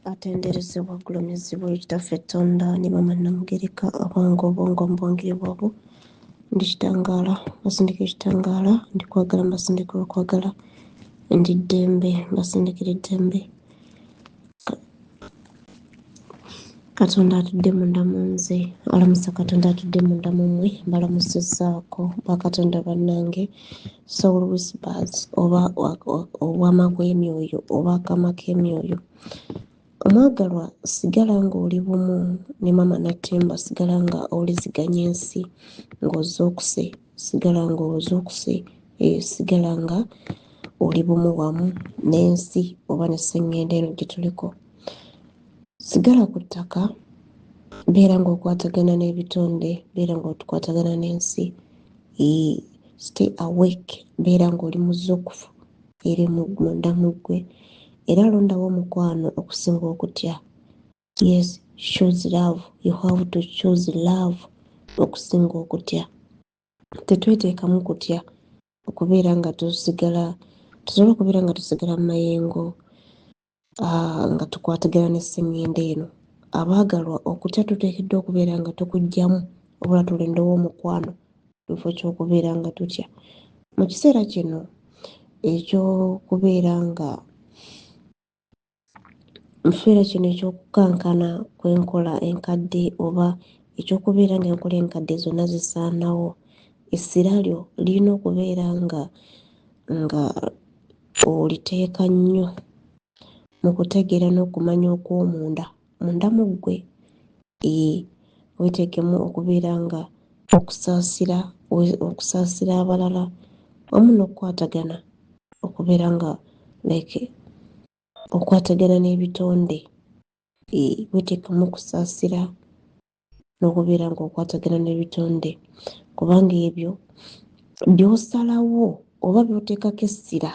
Atenderezebwa agulumizibwe oyo Kitaffe Tonda ne Maama Namugereka abanga obwongo mu bwongere bwabwo. Ndi kitangaala, mbasindika ekitangaala, ndi kwagala mbasindikira okwagala, ndi ddembe mbasindikira eddembe. Katonda atudde munda mu nze, alamusa Katonda atudde munda mu mmwe, mbalamusizzaako bakatonda bannange, soul whispers oba obwama bw'emyoyo oba akama k'emyoyo. Omwagalwa sigala ng'oli bumu ne maama Nattimba, sigala nga owuliziganya ensi ng'ozuukuse, sigala ng'ozuukuse, sigala nga oli bumu wamu n'ensi oba ne sseŋŋendo eno gye tuliko. Sigala ku ttaka, beera ng'okwatagana n'ebitonde, beera ng'okwatagana n'ensi. Stay awake, beera ng'oli muzuukufu eri munda mu ggwe era londawo omukwano okusinga okutya. Yes, choose love, you have to choose love okusinga okutya. Tetweteekamu kutya okubeera nga tusigala, tusobole okubeera nga tusigala mu mayengo nga tukwatagana ne sseŋŋendo eno. Abaagalwa okutya tuteekeddwa okubeera nga tukuggyamu wabula tulondewo omukwano mu kifo ky'okubeera nga tutya. Mu kiseera kino eky'okubeera nga mu kiseera kino eky'okukankana kw'enkola enkadde oba eky'okubeera ng'enkola enkadde zonna zisaanawo, essira lyo lirina okubeera nga nga oliteeka nnyo mu kutegeera n'okumanya okw'omunda, munda mu ggwe. Weeteekemu okubeera nga okusaasira, okusaasira abalala wamu n'okukwatagana okubeera nga like okwatagana n'ebitonde. Weeteekemu okusaasira n'okubeera ng'okwatagana n'ebitonde kubanga ebyo by'osalawo oba by'oteekako essira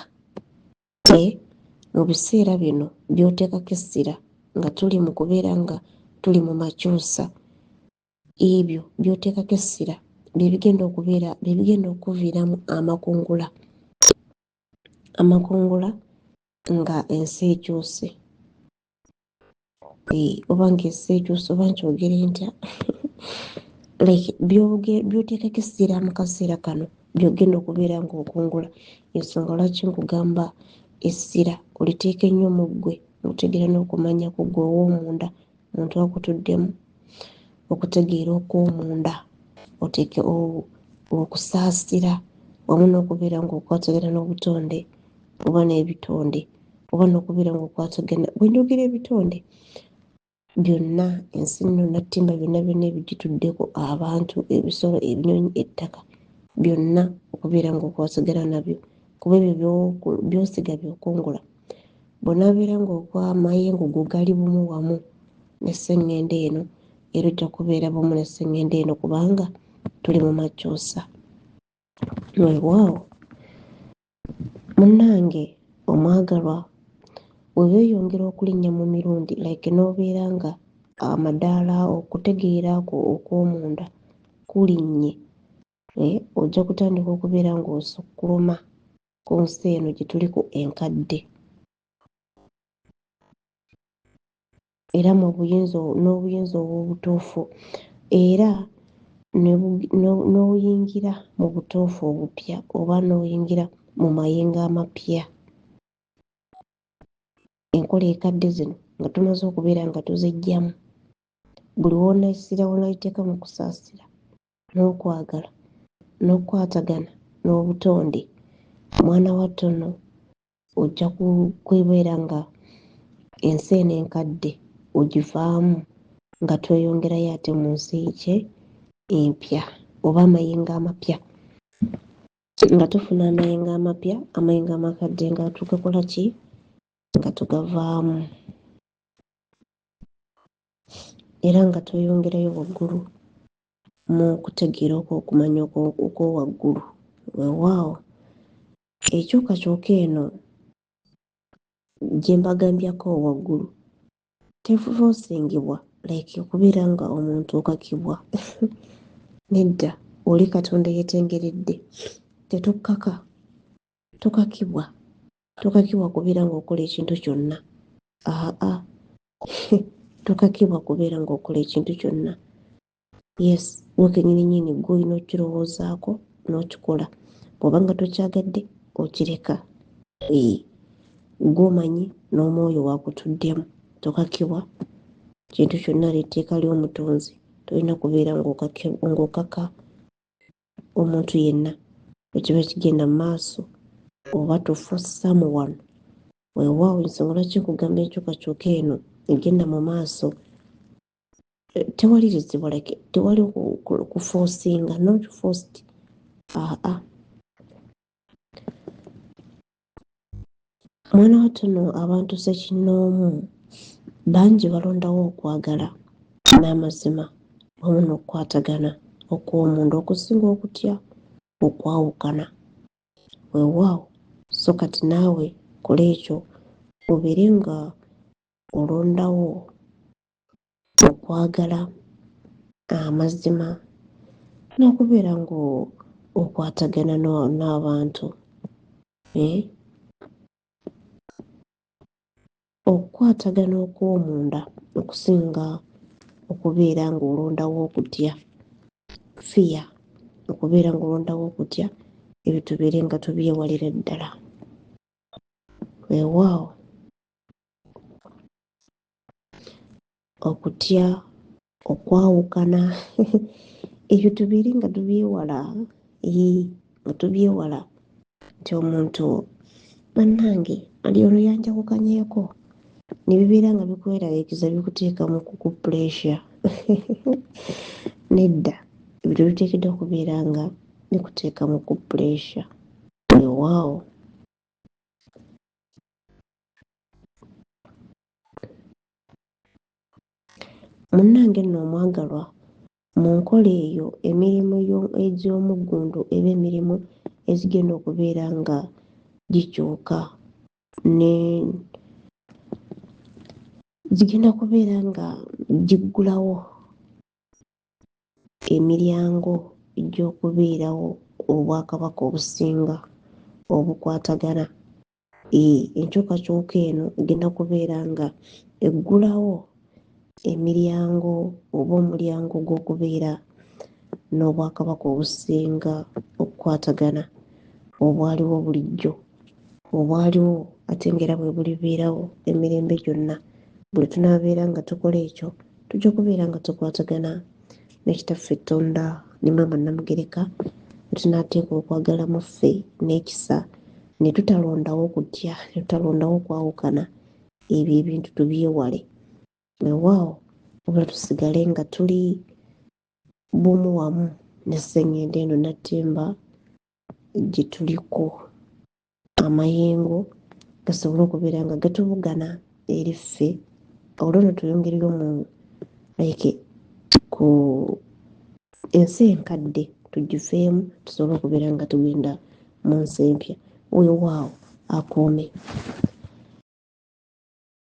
mu biseera bino by'oteekako essira nga tuli mu kubeera nga tuli mu makyusa, ebyo by'oteekako essira bye bigenda okubeera bye bigenda okukuviiramu amakungula, amakungula nga ensi ekyuse. Oba ng'ensi ekyuse oba nkyogere ntya? Like by'oteekako essira mu kaseera kano by'ogenda okubeera ng'okungula. Y'ensonga lwaki nkugamba essira oliteeke nnyo mu ggwe okutegeera n'okumanya ku ggwe ow'omunda muntu akutuddemu, okutegeera okw'omunda oteeke okusaasira wamu n'okubeera ng'okwatagana n'obutonde oba n'ebitonde oba n'okubeera ng'okwatagana. Bwe njogera ebitonde byonna ensi nno nattimba byonna byonna ebigituddeko abantu, ebisolo, ebinyonyi, ettaka byonna okubeera ng'okwatagana nabyo kuba ebyo by'osiga by'okungula. Bw'onaabeera ng'okwa amayengo go gali bumu wamu ne sseŋŋendo eno era ojja kubeera bumu ne sseŋŋendo eno kubanga tuli mu makyusa. Weewaawo munnange omwagalwa bwe weeyongera okulinnya mu mirundi like n'obeera nga amadaala okutegeera kwo okw'omunda kulinnye, ojja kutandika okubeera ng'osukkuluma ku nsi eno gye tuliko enkadde. Era mu buyinza n'obuyinza obw'obutuufu era n'oyingira mu butuufu obupya oba n'oyingira mu mayengo amapya. Enkola ekadde zino nga tumaze okubeera nga tuziggyamu, buli w'onassira w'onaliteeka mu kusaasira n'okwagala n'okukwatagana n'obutonde, mwana wattu nno ojja kubeera nga ensi eno enkadde ogivaamu nga tweyongerayo ate mu nsi ki empya oba amayengo amapya. Nga tufuna amayengo amapya, amayengo amakadde nga tugakola ki? Nga tugavaamu era nga tweyongerayo waggulu mu kutegeera okw'okumanya okw'owaggulu. Weewaawo enkyukakyuka eno gye mbagambyako waggulu tefoosingibwa like okubeera nga omuntu okakibwa nedda, oli Katonda yeetengeredde tetukkaka, tokakibwa, tokakibwa kubeera ng'okola ekintu kyonna aa. Tokakibwa kubeera ng'okola ekintu kyonna. Yes, gwe kennyini nnyini ggwe olina okukirowoozaako n'okikola. Bw'oba nga tokyagadde okireka. Ee, ggwe omanyi n'omwoyo wo akutuddemu. Tokakibwa kintu kyonna, ly'etteeka ly'omutonzi. Tolina kubeera ng'okaka omuntu yenna ekiba kigenda mu maaso oba tofossa mu wano. Weewaawo ensonga lwaki nkugamba enkyukakyuka eno egenda mu maaso tewalirizibwa, like tewali kufoosinga, not forced, aa. Mwana wattu nno abantu ssekinnoomu bangi balondawo okwagala n'amazima wamu n'okukwatagana okw'omunda okusinga okutya okwawukana. Weewaawo, so kati naawe kola ekyo obeere nga olondawo okwagala amazima n'okubeera ng'okwatagana n'abantu. Eh? Okukwatagana okw'omunda okusinga okubeera ng'olondawo okutya, fear, okubeera ng'olondawo okutya ebyo tubeere nga tubyewalira ddala. Weewaawo okutya okwawukana ebyo tubeere nga tubyewala, ee nga tubyewala nti omuntu bannange ali ono yanjawukanyeeko ne bibeera nga bikweraliikiriza bikuteeka mu ku pressure. Nedda, ebyo tebiteekeddwa kubeera nga bikuteeka mu ku pressure. Weewaawo. Munnange nno omwagalwa, mu nkola eyo emirimu egy'omuggundu eba emirimu egigenda okubeera nga gikyuka ne gigenda kubeera nga giggulawo emiryango gy'okubeerawo obwakabaka obusinga obukwatagana. Ee, enkyukakyuka eno egenda kubeera nga eggulawo emiryango oba omulyango gw'okubeera n'obwakabaka obusinga okukwatagana obwaliwo bulijjo, obwaliwo ate ng'era bwe bulibeerawo emirembe gyonna. Buli tunaabeera nga tukola ekyo, tujja kubeera nga tukwatagana ne Kitaffe Ttonda ne Maama Nnamugereka bwe tunaateeka okwagala mu ffe n'ekisa ne tutalondawo kutya, ne tutalondawo kwawukana, ebyo ebintu tubyewale. Weewaawo wabula tusigale nga tuli bumu wamu ne Ssengendo eno Nattimba gye tuliko amayengo gasobole okubeera nga gatubugana eri ffe olwo nno tweyongereyo mu like ku ensi enkadde tugiveemu tusobole okubeera nga tugenda mu nsi empya. Weewaawo akuume.